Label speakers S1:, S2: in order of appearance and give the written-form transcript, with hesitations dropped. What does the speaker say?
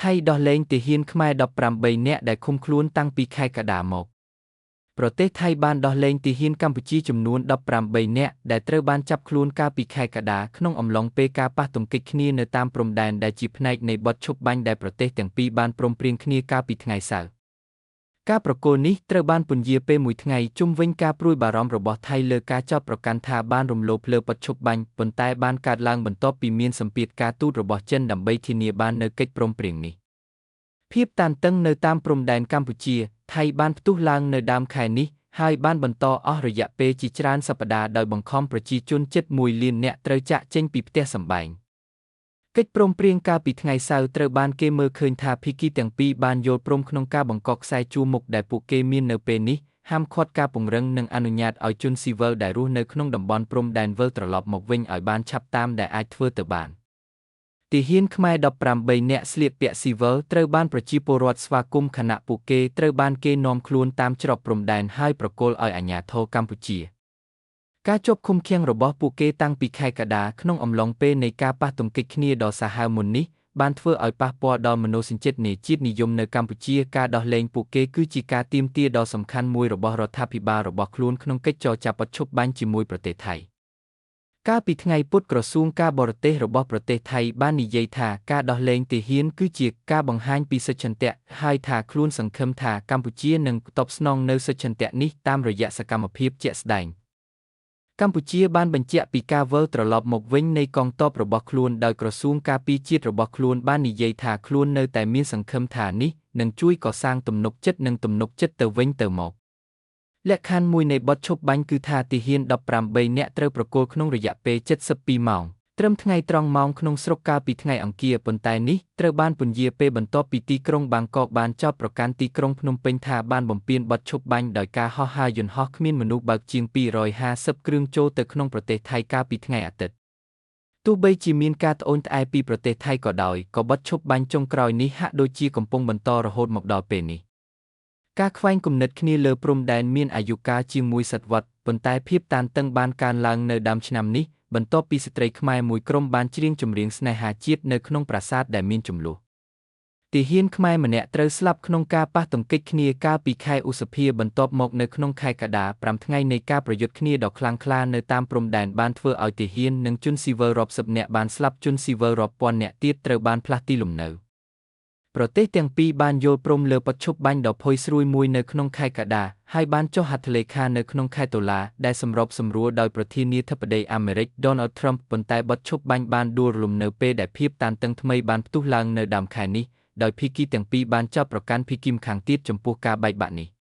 S1: ថៃដោះលែងទាហានខ្មែរ18នាក់ដែលឃុំខ្លួនតាំងពីខែកក្កដាមកប្រទេសថៃបានដោះលែងទាហានកម្ពុជាចំនួន18នាក់ដែលត្រូវបានចាប់ខ្លួនកាលពីខែកក្កដាក្នុងអំឡុងពេលការប៉ះទង្គិចគ្នានៅតាមព្រំដែនដែលជាផ្នែកនៃបទឈប់បាញ់ដែលប្រទេសទាំងពីរបានព្រមព្រៀងគ្នាកាលពីថ្ងៃសៅរ៍ការប្រគល់នេះត្រូវបានពន្យាពេលមួយថ្ងៃជុំវិញការព្រួយបារម្ភរបស់ថៃលើការចោទប្រកាន់ថាបានរំលោភលើបទឈប់បាញ់ប៉ុន្តែបានកើតឡើងបន្ទាប់ពីមានសម្ពាធការទូតរបស់ចិនដើម្បីធានាបាននូវកិច្ចព្រមព្រៀងនេះភាពតានតឹងនៅតាមព្រំដែនកម្ពុជាថៃបានផ្ទុះឡើងនៅដើមខែនេះហើយបានបន្តអស់រយៈពេលជាច្រើនសប្តាហ៍ដោយបង្ខំប្រជាជនជិត1លាននាក់ត្រូវចាកចេញពីផ្ទះសម្បែងកិច្ចព្រមព្រៀងកាលពីថ្ងៃសៅរ៍ត្រូវបានគេមើលឃើញថាភាគីទាំងពីរបានយល់ព្រមក្នុងការបង្កកខ្សែជួរមុខដែលពួកគេមាននៅពេលនេះហាមឃាត់ការពង្រឹងនិងអនុញ្ញាតឲ្យជនស៊ីវិលដែលរស់នៅក្នុងតំបន់ព្រំដែនវិលត្រឡប់មកវិញឲ្យបានឆាប់តាមដែលអាចធ្វើទៅបានទាហានខ្មែរ18នាក់ស្លៀកពាក់ស៊ីវិលត្រូវបានប្រជាពលរដ្ឋស្វាគមន៍ខណៈពួកគេត្រូវបានគេនាំខ្លួនតាមច្រកព្រំដែនហើយប្រគល់ឲ្យអាជ្ញាធរកម្ពុជាការជាប់ឃុំឃាំងរបស់ពួកគេតាំងពីខែកក្កដាក្នុងអំឡុងពេលនៃការប៉ះទង្គិចគ្នាដ៏សាហាវមុននេះបានធ្វើឲ្យប៉ះពាល់ដល់មនោសញ្ចេតនាជាតិនិយមនៅកម្ពុជាការដោះលែងពួកគេគឺជាការទាមទារដ៏សំខាន់មួយរបស់រដ្ឋាភិបាលរបស់ខ្លួនក្នុងកិច្ចចរចាបទឈប់បាញ់ជាមួយប្រទេសថៃកាលពីថ្ងៃពុធក្រសួងការបរទេសរបស់ប្រទេសថៃបាននិយាយថាការដោះលែងទាហានគឺជាការបង្ហាញពីសុឆន្ទៈហើយថាខ្លួនសង្ឃឹមថាកម្ពុជានឹងតបស្នងនូវសុឆន្ទៈនេះតាមរយៈសកម្មភាពជាក់ស្ដែងកម្ពុជាបានបញ្ជាក់ពីការវិលត្រឡប់មកវិញនៃកងទ័ពរបស់ខ្លួនដោយក្រសួងការពារជាតិរបស់ខ្លួនបាននិយាយថាខ្លួននៅតែមានសង្ឃឹមថានេះនឹងជួយកសាងទំនុកចិត្តនិងទំនុកចិត្តទៅវិញទៅមកលក្ខខណ្ឌមួយនៃបទឈប់បាញ់គឺថាទាហាន18នាក់ត្រូវប្រគល់ក្នុងរយៈពេល72ម៉ោងត្រឹមថ្ងៃត្រង់ម៉ោងក្នុងស្រុកកាលពីថ្ងៃអង្គារប៉ុន្តែនេះត្រូវបានពន្យាពេលបន្ទាប់ពីទីក្រុងបាងកកបានចោទប្រកាន់ទីក្រុងភ្នំពេញថាបានបំពានបទឈប់បាញ់ដោយការហោះហើរយន្តហោះគ្មានមនុស្សបើកជាង250គ្រឿងចូលទៅក្នុងប្រទេសថៃកាលពីថ្ងៃអាទិត្យទោះបីជាមានការត្អូញត្អែរពីប្រទេសថៃក៏ដោយក៏បទឈប់បាញ់ចុងក្រោយនេះហាក់ដូចជាកំពុងបន្តរហូតមកដល់ពេលនេះការខ្វែងគំនិតគ្នាលើព្រំដែនមានអាយុកាលជាងមួយសតវត្សប៉ុន្តែភាពតានតឹងបានកើនឡើងនៅដើមឆ្នាំនេះបន្ទាប់ពីស្ត្រីខ្មែរមួយក្រុមបានច្រៀងចម្រៀងស្នេហាជាតិនៅក្នុងប្រាសាទដែលមានជម្លោះទាហានខ្មែរម្នាក់ត្រូវស្លាប់ក្នុងការប៉ះទង្គិចគ្នាកាលពីខែឧសភាបន្ទាប់មកនៅក្នុងខែកក្កដា5ថ្ងៃនៃការប្រយុទ្ធគ្នាដ៏ខ្លាំងក្លានៅតាមព្រំដែនបានធ្វើឲ្យទាហាននិងជនស៊ីវិលរាប់សិបនាក់បានស្លាប់ជនស៊ីវិលរាប់ពាន់នាក់ទៀតត្រូវបានផ្លាស់ទីលំនៅប្រទេសទាំងពីរបានយល់ព្រមលើបទឈប់បាញ់ដ៏ផុយស្រួយមួយនៅក្នុងខែកក្កដាហើយបានចុះហត្ថលេខានៅក្នុងខែតុលាដែលសម្របសម្រួលដោយប្រធានាធិបតីអាមេរិក Donald Trump ប៉ុន្តែបទឈប់បាញ់បានដួលរលំនៅពេលដែលភាពតានតឹងថ្មីបានផ្ទុះឡើងនៅដើមខែនេះដោយភាគីទាំងពីរបានចោទប្រកាន់ភាគីម្ខាងទៀតចំពោះការបែកបាក់នេះ។